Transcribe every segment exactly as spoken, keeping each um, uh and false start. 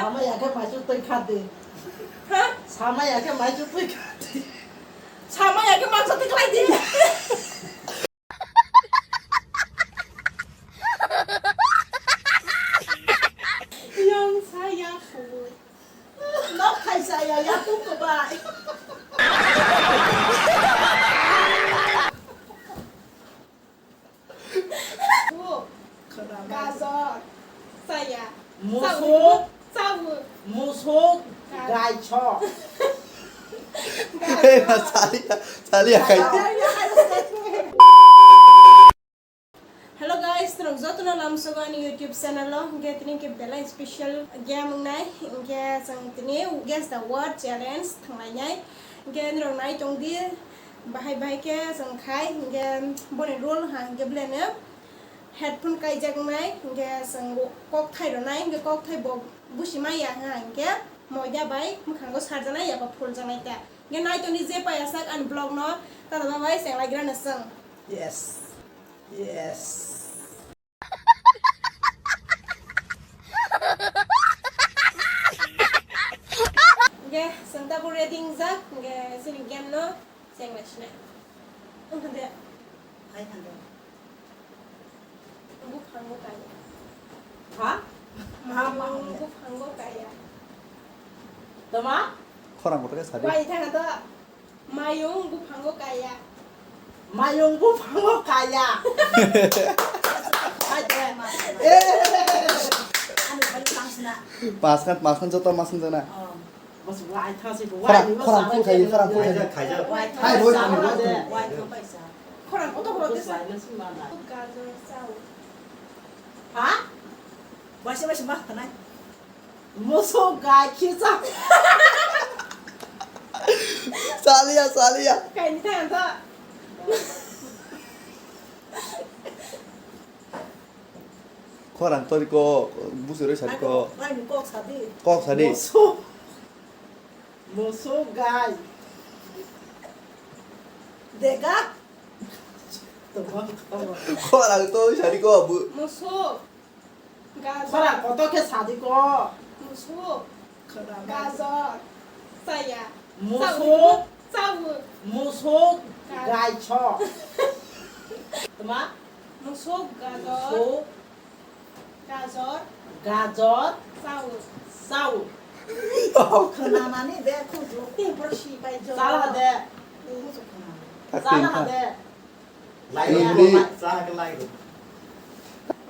Sama ya khe maichu twi kha di. Ha? Sama ya khe maichu twi kha di. Sama ya khe maichu twi kha di. Yang saya. Nok khai saya ya tung ko bai. Gajor. Saya. Musuk. Sabu. Musuk. Gaicho. Hey, ma, saliya, saliya, kai. Hello guys, norok jotono lamsogo ani YouTube channel o. Hingke tini ke belai special game wngnai. Hingke chwng tini Guess the Word Challenge thanglainai. Hingke norok nai tongdi. Bahai bahai khe chwng khai, hingke boni rule ha hingke belai no headphone kaijak nai, hingke chwng kok thai rwnai, hingke kok thai bo busi maya ha hingke moida bai mwkhango sarjanai yaba phuljaknai ta. Hingke nai tongdi je paya sak ani vlog no, tata bai cheng lai gra no chwng. Yes. Yes. Hingke chwng tabuk ready wngjak, hingke chini game no. Cheng lai sinai. Wng kha de. Hai kha de. Buphango kaya. Ha? Ma, ma, ma. Buphango kaya. Tama? Khorang kotor khe sadi. Wai thang to. Mayung buphango kaya. Mayung buphango kaya. Hai de. Eh. Ani bhai tang sina. Mas khan, mas khan joto mas khan jana. Oh. Khorang, khorang phul khai, khorang phul khai. Hai, roi thani, roi thani. Khorang kotor kotor de sa. Ha? Waisa waisa ma khanai. Moso gai khisa. Saliya, saliya. Kaini thang to. Khorang tori kok, busi roi sadi kok. Bai ni kok sadi. Kok sadi. Moso. Moso gai. Dega. Khorang tori sadi kok, bu. Moso. Gajor. Khorang kotor khe sadi kok. Moso. Gajor. Chaya. Musuk. Chabu. Musuk. Gajor. Gaicho. Tama? Musuk, gajor. Musuk. Gajor. Gajor. Chabu. Chabu. Khwnanani de khujur. Tei borok si pai jor. Chala de. Khujur khwnani. Chala de. Lai rw, lai, chá khe lai rw.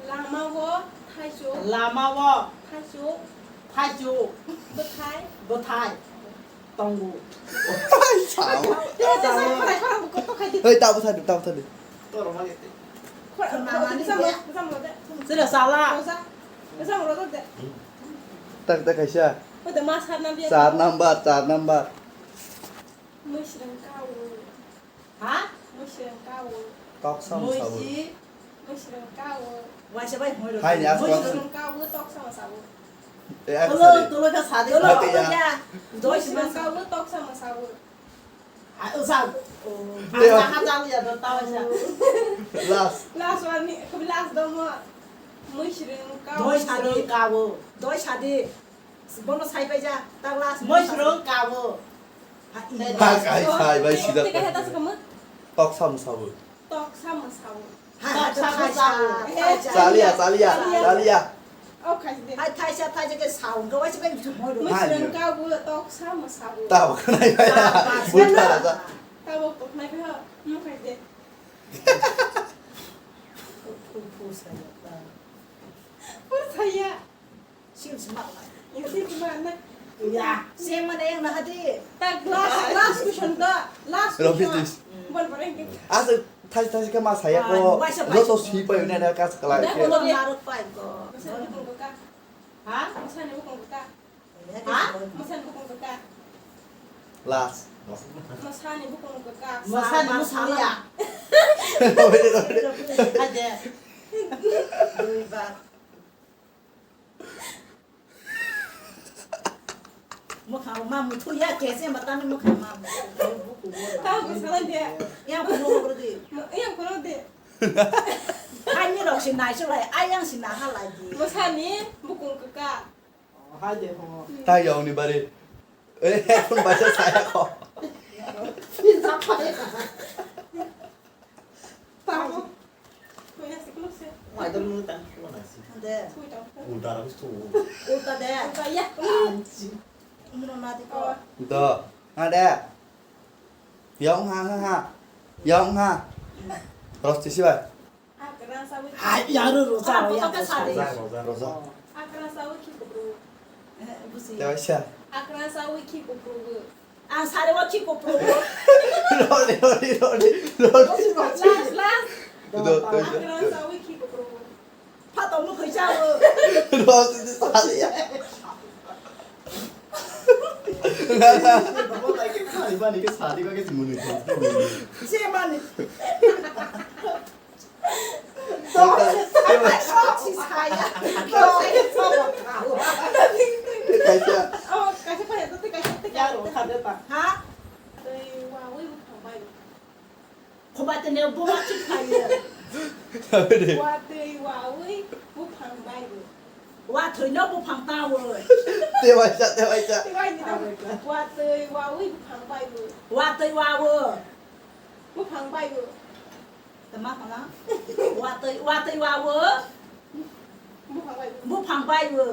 Lama o thaichuk. Lama o. Thaichuk. Thaichuk. Bwthai. Bwthai. Tongo. Sao. Tei, tei, tei, tei, tei, tei, tei. Hei, tabo thadi, tabo thadi. Toro ma gete. Sira sala. Tak, tak, kaisa. Char number, char number. Mwsrwng kao. Ha? Mwsrwng kao. Toksa mwsao. Mwsi. Mwsrwng kao. Waisa bai hoi rw. Hai, ni aswk. Mwsrwng kao, toksa mwsao. Eh, ah, tolo, sorry. Tolo ka sadi. Tolo, tolo ya. Mwsrwng kao, toksa mwsao. Ah, usao. Oh. Teo. Asa ha jao ya, do tao ya. Last. Last one ni, last do mo. Mwsrwng kao. Doi sadi. Kao. Doi sadi. Bono sai paija, ta glass. Mwsrwng kao. Ha, i. Hai, hai, hai, bai, sida. Tei kaisa ta swkang mo? Toksa mwsao. Toksa mwsao. Ha, ha, toksa mwsao. Thaisa, thaisa. Chaliya, chaliya, chaliya. Chaliya. O, khai de. Hai, thaisa, thaisa khe sao, hwnkhe waisa khe jumoi rw. Mwsrwng kao, toksa mwsao. Tabo khnai bai. Tabo khnai bai. Tabo khnai bai, mo khai de. Phu, phu, phu, saya. Phu, saya. Sil sima lai. Sil sima na. Ya. Sema na yang na hadi. Tak last, last question da. Last question. Repeat this. Bon, bon, yang. Asa thai thai ka ma saya ko. Waisa, waisa. Lo to si pa yun na ka sa kalai. Dah, ke. Kalau naruk pa ko. Masa ni bukung ka. Ha? Masa ni bukung ka. Ha? Masa ni bukung ka. Last. Masa ni bukung ka. Masa ni bukung ya. Hadi. Dui bar. Mwkhang ma muthu ya kese matani mwkhang ma muthu. Ta bwsala de. Ya kuno bro di. Ya kuno de. Ani rok si nai so lai, ayang si na ha lai di. Bwsani bukung kaka. Tayongni bari. Eh, headphone baisa saya kho. Ulta de. Anji. Umno nadi ko. Do. Nga de. Yong ha ha ha. Yong ha. Rosti sibai. Hai, yaro rosa, yaro rosa. Rosa, rosa. Eh, busi. Tewasa. Ang sari wa khi kopro. Rodi, rodi, rodi, rodi. Last, last. Do, do, do. Phato mo khaisa o. Rodi, sari ya. Se mani. Kaisa. Khoba tene buma chik khaye. Watwi wawi buphang bai bo. Watwi no buphang ta wo. Tewaisa, tewaisa. Watwi wawi buphang bai bo. Watwi wawo. Buphang bai bo. Tama kala. Watwi, watwi wawo. Buphang bai bo. Buphang bai bo.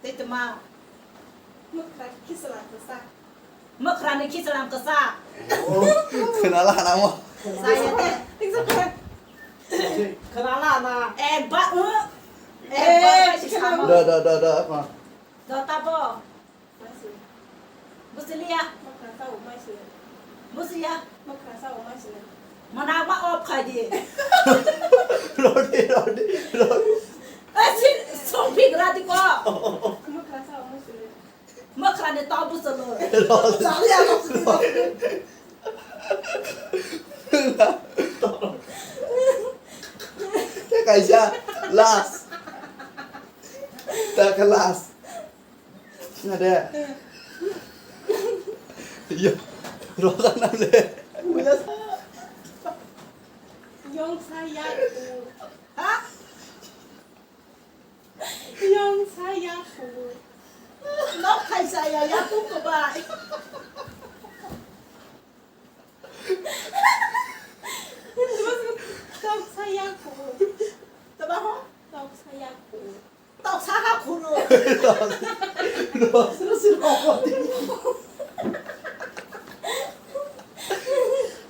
Tei tama. Mwkhra khichlang kwchak. Mwkhrani khichlang kwchak. Khwnala hanamo. Saya te. Khwnala na. Ekbar, uh. Ekbar, eh, bai si khwnala. Samo. Do, do, do, do, apa? Do tabo. Busilia. Busilia. Mana ma off khai di. Rodi, rodi, rodi. Eh, si, song pik radi ko. Makra ni tau busalo. Rodi. Sali ano. Kaisa last. Taka last. Nade. Yo, roda nade. Yong saya ku. Ha? Yong saya ku. Nok khai saya ya ku ko bai. Nok saya ku. Tama ho? Nok saya ku. Toksa ha khuru. Rosir kokoti.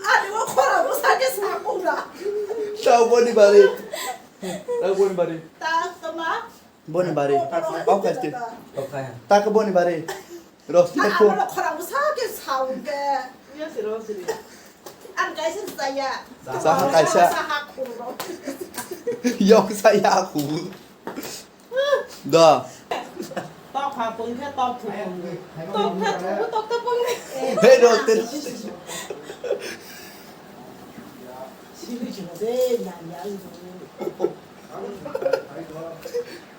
Ani o khora bo sake sa khura. Tau boni bari. Tau boni bari. Ta tama. Boni bari. Off khai. Off khai. Ta ke boni bari. Rosni. Ang ko. Ano khorang sa ke saun ke. Ang kaisa saya. Saha kaisa. Saha khuru. Yok saya aku. Da. Tok ha pung khe tok thu pung. Tok ha thu tok ta pung. Hey, rosni. Sini cuma deh nanya itu.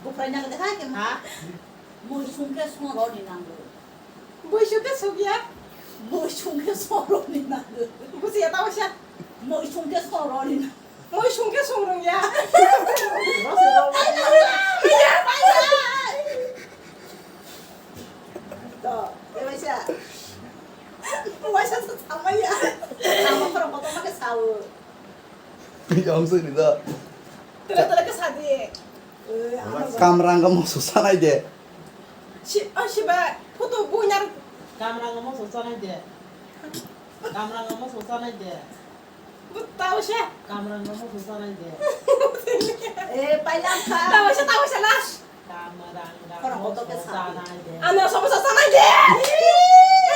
Bukan yang kata ke ma. Muisung ke song roni nango. Muisung ke song ya? Muisung ke song roni nango. Busi ya tahu siya? Muisung ke song roni nango. Muisung ke song rong ya? Iya, iya. Tuh, ya, Maisha. Maisha tuh sama ya. Sama orang potong pakai sawo. Yang sini dah. Tele tele ke sadi. Kamrang kamu susah aja. Si, oh, si ba, foto bu nyar. Kamrang kamu susah aja. Kamrang kamu susah aja. Bu tahu sih. Kamrang kamu susah aja. Eh, payang ka. Tahu sih, tahu sih lah. Kamrang kamu susah aja. Ano sama susah aja.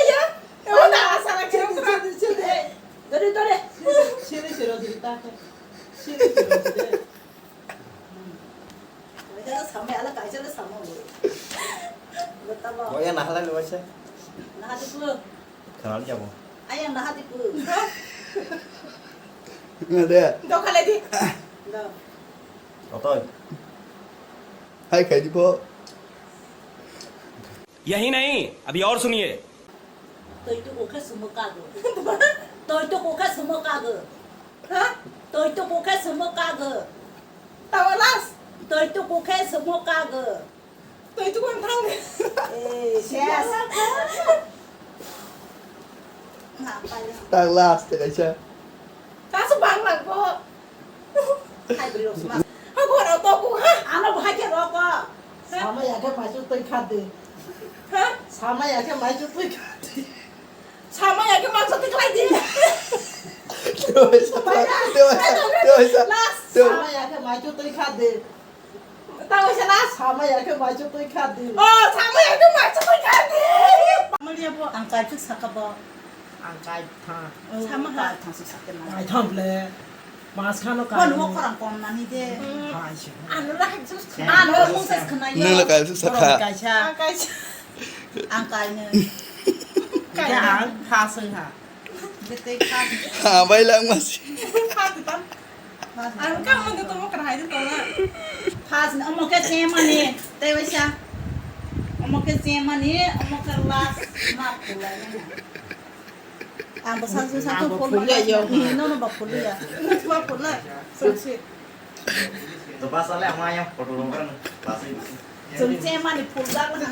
Iya. Mana asal aja. Dore, dore. Sini siro dita. Sini siro dita. Kaisa samai ala kaisa le samai. Betabo. Oh ya, nahala le waisa. Naha dipu. Khanal jabo. Ayang naha dipu. Ngade. Dokhale di. Do. Otoi. Hai khai dipo. यही नहीं, अभी और सुनिए। Toi tu kokhe sumo kago. Toi tu kokhe sumo kago. Ha? Twi tuku khe sumo kago. Tawa last. Twi tuku khe sumo kago. Twi tuku ang thang. Eh, yes. Na, pai. Tang last kaisa. Kaso bang lang ko. Hai bri rok sma. Ha ko rok to ku ha. Ano bahai ke rok ko. Sama ya ke maichu twi khat de. Ha? Sama ya ke maichu twi khat de. Sama ya ke maichu twi khat de. Dewa sa, dewa sa, dewa sa. Last. Dewa. Sama ya ke maichu twi khat de. Tamo sana. Sama ya ke maichu twi khat di. Oh, sama ya ke maichu twi khat di. Mali ya bo. Ang kai phik saka bo. Ang kai tha. Sama ha. Kai tha sik sakte ma. Kai tha ble. Mas khano kai. Kon wo khorang kon nani de. Hai se. Anu ra hai jus khna. Anu ra mung ses khna yo. Nung la kai phik saka. Kai sa. Ang kai sa. Ang kai ne. Kai ang tha sung ha. Bete kha. Ha bai lang mas. Kha tu tam. Ang ka mo tu mo kra hai tu na. Phas ni omo khe chemani. Tei waisa. Omo khe chemani, omo khe last ma pulai na. Ang bo sa sa tu pul ma. No no ba pul ya. Ma pul na. So si. To basa le ama yang photo lo kan. Basa. Jung chemani pul da ko na.